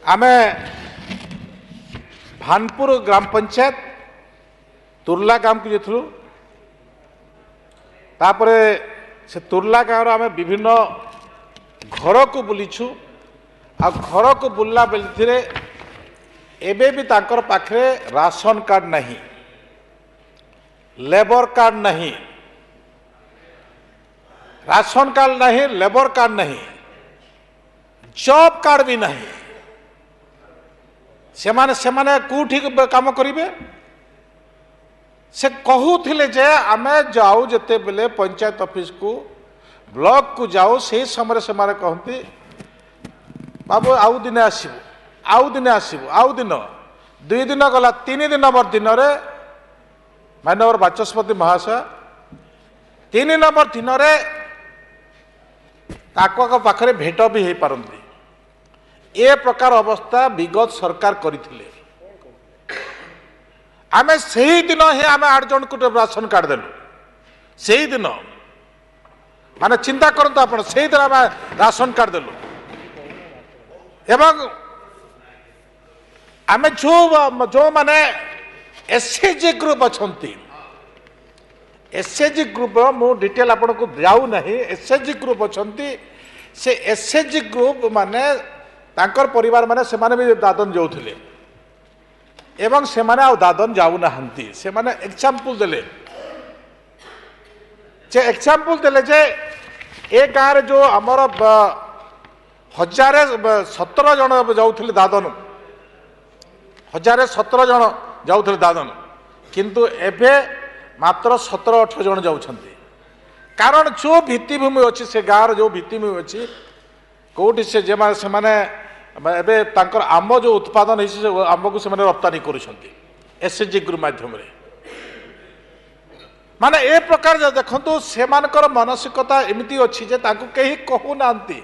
ଆମେ ଭାନପୁର ଗ୍ରାମ ପଞ୍ଚାୟତ ତୁର୍ଲା ଗ୍ରାମକୁ ଯାଇଥିଲୁ। ତାପରେ ସେ ତୁର୍ଲା ଗାଁର ଆମେ ବିଭିନ୍ନ ଘରକୁ ବୁଲିଛୁ। ଆଉ ଘରକୁ ବୁଲିଲା ବେଳଥିରେ ଏବେ ବି ତାଙ୍କର ପାଖରେ ରାସନ କାର୍ଡ଼ ନାହିଁ, ଲେବର କାର୍ଡ଼ ନାହିଁ, ରାସନ କାର୍ଡ଼ ନାହିଁ, ଲେବର କାର୍ଡ଼ ନାହିଁ, ଜବ୍ କାର୍ଡ଼ ବି ନାହିଁ। ସେମାନେ ସେମାନେ କେଉଁଠି କାମ କରିବେ? ସେ କହୁଥିଲେ ଯେ ଆମେ ଯାଉ ଯେତେବେଳେ ପଞ୍ଚାୟତ ଅଫିସକୁ, ବ୍ଲକକୁ ଯାଉ, ସେଇ ସମୟରେ ସେମାନେ କହନ୍ତି, ବାବୁ ଆଉ ଦିନେ ଆସିବୁ, ଆଉ ଦିନେ ଆସିବୁ, ଆଉ ଦିନ 2 ଦିନ ଗଲା, 3 ଦିନ ନମ୍ବର ଦିନରେ, ମାନ୍ୟବର ବାଚସ୍ପତି ମହାଶୟ, 3 ନମ୍ବର ଦିନରେ ତାଙ୍କ ପାଖରେ ଭେଟ ବି ହେଇପାରନ୍ତି। ଏ ପ୍ରକାର ଅବସ୍ଥା ବିଗତ ସରକାର କରିଥିଲେ। ଆମେ ସେଇ ଦିନ ହିଁ ଆମେ 8 ଜଣଙ୍କୁ ରାସନ କାର୍ଡ଼ ଦେଲୁ ସେଇଦିନ। ମାନେ ଚିନ୍ତା କରନ୍ତୁ ଆପଣ, ସେଇଦିନ ଆମେ ରାସନ କାର୍ଡ଼ ଦେଲୁ। ଏବଂ ଆମେ ଯେଉଁମାନେ ଏସ୍ ଏଚ୍ ଜି ଗ୍ରୁପ୍ ଅଛନ୍ତି, ଏସ୍ ଏଚ୍ ଜି ଗ୍ରୁପ୍ର ମୁଁ ଡିଟେଲ୍ ଆପଣଙ୍କୁ ଯାଉନାହିଁ, ଏସ୍ ଏଚ୍ ଜି ଗ୍ରୁପ୍ ଅଛନ୍ତି, ସେ ଏସ୍ ଏଚ୍ ଜି ଗ୍ରୁପ୍ ମାନେ ତାଙ୍କର ପରିବାର ମାନେ ସେମାନେ ବି ଦାଦନ ଯାଉଥିଲେ ଏବଂ ସେମାନେ ଆଉ ଦାଦନ ଯାଉନାହାନ୍ତି। ସେମାନେ ଏକ୍ଜାମ୍ପଲ୍ ଦେଲେ, ସେ ଏକ୍ଜାମ୍ପଲ୍ ଦେଲେ ଯେ ଏ ଗାଁରେ ଯେଉଁ ଆମର 1017 ଜଣ ଯାଉଥିଲେ ଦାଦନ, 1017 ଜଣ ଯାଉଥିଲେ ଦାଦନ, କିନ୍ତୁ ଏବେ ମାତ୍ର 17-18 ଜଣ ଯାଉଛନ୍ତି। କାରଣ ଯେଉଁ ଭିତ୍ତିଭୂମି ଅଛି, ସେ ଗାଁର ଯେଉଁ ଭିତ୍ତିଭୂମି ଅଛି, କେଉଁଠି ସେ ଯେମାନେ ସେମାନେ ଏବେ ତାଙ୍କର ଆମ୍ବ ଯେଉଁ ଉତ୍ପାଦନ ହେଇଛି, ସେ ଆମ୍ବକୁ ସେମାନେ ରପ୍ତାନୀ କରୁଛନ୍ତି ଏସ୍ ଏଚ୍ ଜି ଗ୍ରୁପ୍ ମାଧ୍ୟମରେ। ମାନେ ଏ ପ୍ରକାର ଦେଖନ୍ତୁ, ସେମାନଙ୍କର ମାନସିକତା ଏମିତି ଅଛି ଯେ ତାଙ୍କୁ କେହି କହୁନାହାନ୍ତି।